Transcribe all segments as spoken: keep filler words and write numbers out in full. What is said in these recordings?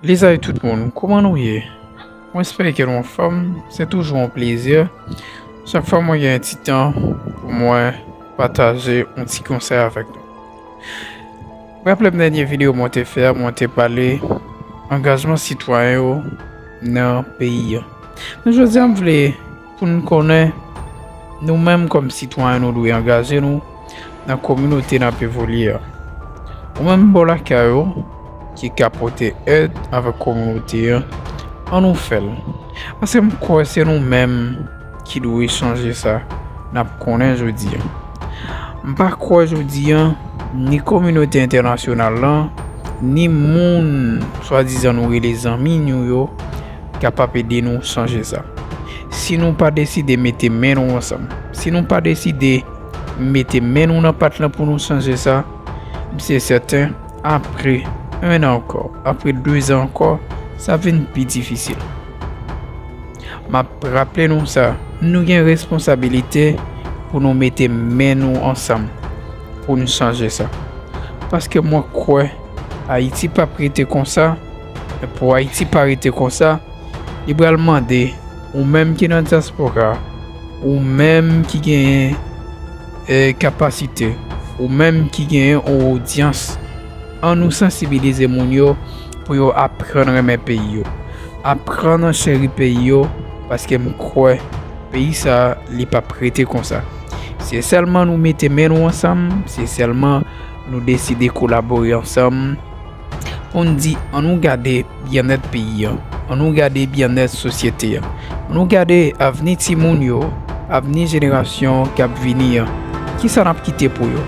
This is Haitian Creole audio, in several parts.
Lizay tout moun, kòman nou ye? Mwen espere ke nou anfòm. Se toujou yon plezi chak fwa mwen gen yon ti tan pou mwen pataje yon ti konsèy avèk nou. Raple m dènye videyo mwen te fè a, mwen te pale angajman sitwayen yo nan peyi a. Men jodi a, m vle pou n konnen, nou menm kòm sitwayen, nou dwe angaje nou nan kominote n ap evolye a. Ou menm bò lakay ou ki ka pote èd avèk kominote a, ann nou fè l. Paske m kwè se nou menm ki dwe chanje sa n ap konnen jodi a. M pa kwè jodi a ni kominote entènasyonal lan, ni moun swadizan nou rele zanmi nou yo kapab ede nou chanje sa. Si nou pa deside mete men nou ansanm, si nou pa deside mete men nou nan pat lan pou nou chanje sa, m se sèten, apre en an ankò, apre de zan ankò, sa vin pi difisil. M ap raple nou sa, nou gen responsabilite pou nou mete men nou ansanm pou n chanje sa. Paske mwen kwè Ayiti p ap rete konsa, e pou Ayiti pa rete konsa, li pral mande ou menm ki nan dyaspora, ou menm ki genyen, e, kapasite, ou menm ki genyen yon odyans, ann nou sansibilize moun yo pou yo aprann renmen peyi yo, aprann cheri peyi yo, paske m kwè peyi sa a, li p ap rete konsa. Se sèlman nou mete men nou ansanm, se sèlman nou deside kolabore ansanm pou n di, ann nou gade byennèt peyi a, ann nou gade byennèt sosyete a, ann nou gade avni timoun yo, avni jenerasyon k ap vini an. Kisa n ap kite pou yo?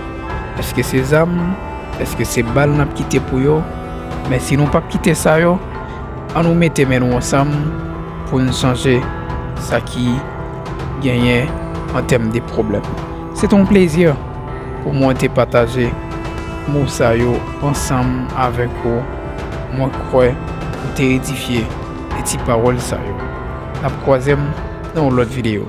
Èske se zam? Èske se bal n ap kite pou yo? Men si nou p ap kite sa yo, ann nou mete men nou ansanm pou n chanje sa ki genyen an tèm de pwoblèm. Se te yon plezi pou mwen te pataje mo sa yo ansanm avèk ou. Mwen kwè ou te edifye de ti pawòl sa yo. N ap kwaze m nan yon lòt videyo.